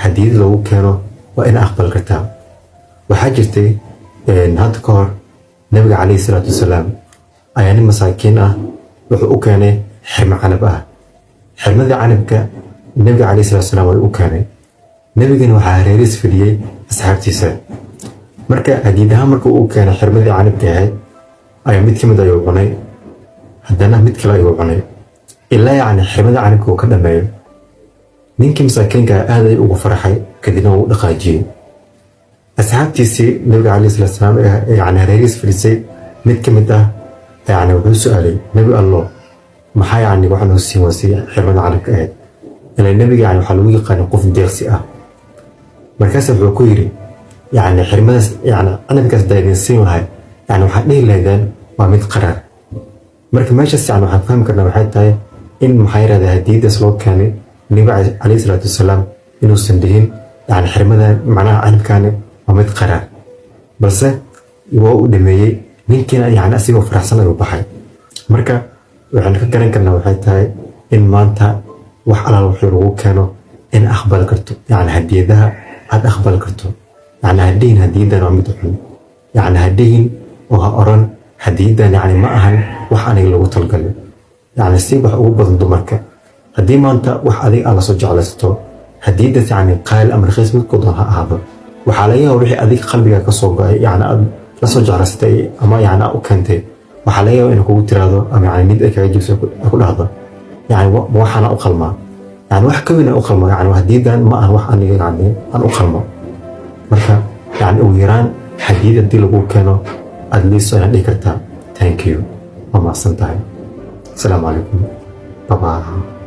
Hadiyad lagu keeno waa ina aqbali kartaa. Waxaa jirtay hadda ka hor Nabiga calayhi salaatu wasalaam ayaa nin masaakiin ah wuxuu u keenay xirmo canab ah. Xirmadii canabka Nabiga calayhi salatu wasalaam way u keenay. Nabigana waxaa hareeriis fadhiyey asxaabtiisa. Marka hadiyad ahaan marka uu keenay xirmadii canabka ahayd ayaa mid ka mid ayuu cunay, haddana mid kale ayuu cunay, ilaa yacni xirmadii canabka uu ka dhameeyo. Ninkii masaakiinka aad ayuu ugu farxay, kadibna wuu u dhaqaajiyey. Asxaabtiisii Nabiga calayhi salatu wasalaam yani hareerihiis fadhisay mid ka mid ah yani wuxuu su-aalay: "Nebi Allo, maxaa yani wax noo siin waasay xirmada canabka ahayd?" Ilaa nebiga yani waxaa lagu yaqaanay qof deeqsi ah. Markaas wuxuu ku yidhi: "Yani xirmadaas, yani canabkaas hadaa idin siin lahay, yani waxaad dhihi lahaydeen waa mid qaraar." Marka meeshaas yani waxaan fahmi karnaa waxay tahay in, maxaa yirahdaa, hadiyadaas loo keenay Nabiga calayhi salaatu wasalaam inuusan dhihin yani xirmadan, macnaha canabkaani waa mid qaraar, balse waa uu dhameeyey. Ninkiina yani asigoo faraxsan ayuu baxay. Marka waxaan ka garan karnaa waxay tahay in maanta wax alaal wuxuu lagu keeno in aqbali karto, yani hadiyadaha aad aqbali karto. Yani hadhihin hadiyadan waa mid xun, yani hadhihin oo ha oran hadiyadan yani ma ahan wax aniga lagu talgalay. Yani si wax ugu badan dumarka, haddii maanta wax adiga aad lasoo jeclaysato, hadiyadaas yani qaali ama raqiis midkood ha ahaado, waxaa laga yaaba wixii adiga qalbiga ka soo go'ay, yani aad lasoo jeclaysatay ama yani aad u keentay, waxaa laga yaaba inay kugu tiraahdo ama yani mid ay kaga jibso ku dhahdo: "Yani waxaana u qalmaa, yani wax ka weyn u qalmo, yani hadiyadan ma ahan wax aniga yani aan u qalmo." Marka yani ugu yaraan hadiyad haddii lagu keeno, at least inaad dhihi kartaa "Thank you, waa mahadsan tahay, asalaamu calaykum, bye bye."